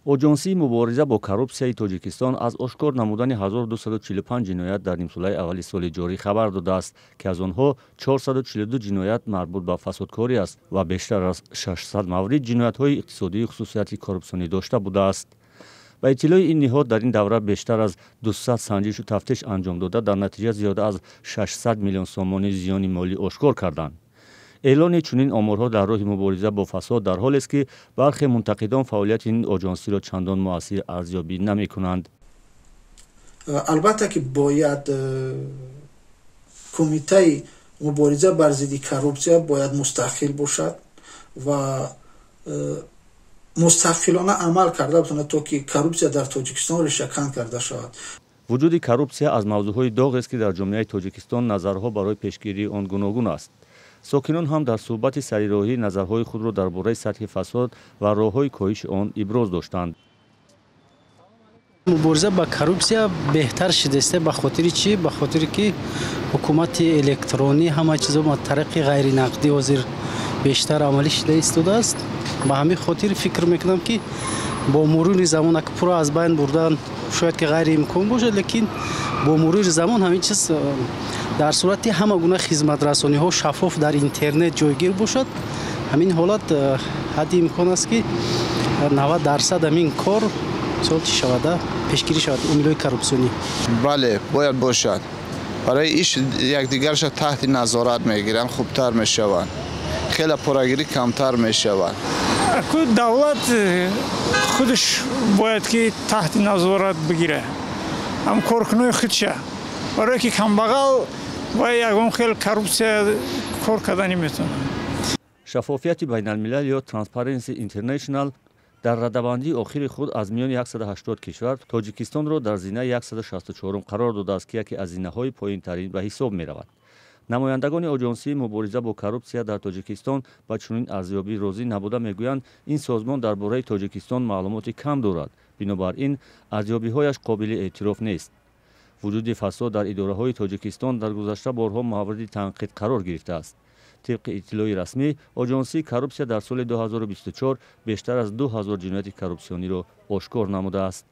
Оҷонсии мубориза бо коррупсияи Тоҷикистон аз ошкор намудани 1245 ҷиноят дар нимсолаи аввали соли ҷорӣ хабар додааст, ки аз онҳо 442 ҷиноят марбут ба фасодкорӣ аст ва бештар аз 600 маврид ҷиноятҳои иқтисодии хусусияти коррупсионӣ дошта будааст. Ба иттилои ин ниҳод, дар ин давра бештар аз 200 санҷишу тафтиш анҷом дода, дар натиҷа зиёда аз 600 миллион сомонӣ зиёни молӣ ошкор карданд. Эълони чунин оморҳо дар роҳи мубориза бо фасод дар ҳолест, ки бархе мунтақидон фаъолияти ин оҷонсиро чандон муассир арзёбӣ намекунанд. Албатта, ки бояд кумитаи мубориза бар зидди коррупсия бояд мустақил бошад ва мустақилона амал карда битавонад, то ки коррупсия дар Тоҷикистон решакан карда шавад. Вуҷуди коррупсия аз мавзӯъҳои доғест, ки дар ҷомеаи Тоҷикистон назарҳо барои пешгирии он гуногун аст. Сокинон ҳам дар суҳбати сарироҳӣ назарҳои худро дар бораи сатҳи фасод ва роҳҳои коҳиши он иброз доштанд. Мубориза ба коррупсия беҳтар шудааст. Ба хотири чӣ? Ба хотире ки ҳукумати электронӣ, ҳама чизо ба тариқи ғайринақдӣ ҳозир бештар амалӣ шуда истодааст. Ба ҳамин хотир фикр мекунам, ки бо мурури замон, ак пурра аз байн бурдан шояд ки ғайриимкон бошад, лекин бо мурури замон ҳамин чиз дар сурати ҳама гуна хизматрасониҳо шаффоф дар интернет ҷойгир бошад, ҳамин ҳолат ҳадди имкон аст, ки 90% ҳамин кор мисол чӣ шавада, пешгирӣ шавад омилҳои коррупсионӣ. Бале, бояд бошад. Барои иш якдигарша таҳти назорат мегиранд, хубтар мешаванд, хеле порагирӣ камтар мешавад. Давлат худаш бояд ки таҳти назорат бигирад ҳам коркунои худша, барое ки камбағал ва ягон хел коррупсия кор карда наметавонад. Шаффофияти байналмилал ё Transparency International дар радабандии охири худ аз миёни 180 кишвар Тоҷикистонро дар зинаи 164 қарор додааст, ки яке аз зинаҳои поинтарин ба ҳисоб меравад. Намояндагони оҷонсии мубориза бо коррупсия дар Тоҷикистон ба чунин арзёбӣ розӣ набуда, мегӯянд, ин созмон дар бораи Тоҷикистон маълумоти кам дорад, бинобар ин арзёбиҳояш қобили эътироф нест. Вуҷуди фасод дар идораҳои Тоҷикистон дар гузашта борҳо мавриди танқид қарор гирифтааст. Тибқи иттилои расмӣ, оҷонсии коррупсия дар соли 2024 бештар аз 2000 ҷинояти коррупсиониро ошкор намудааст.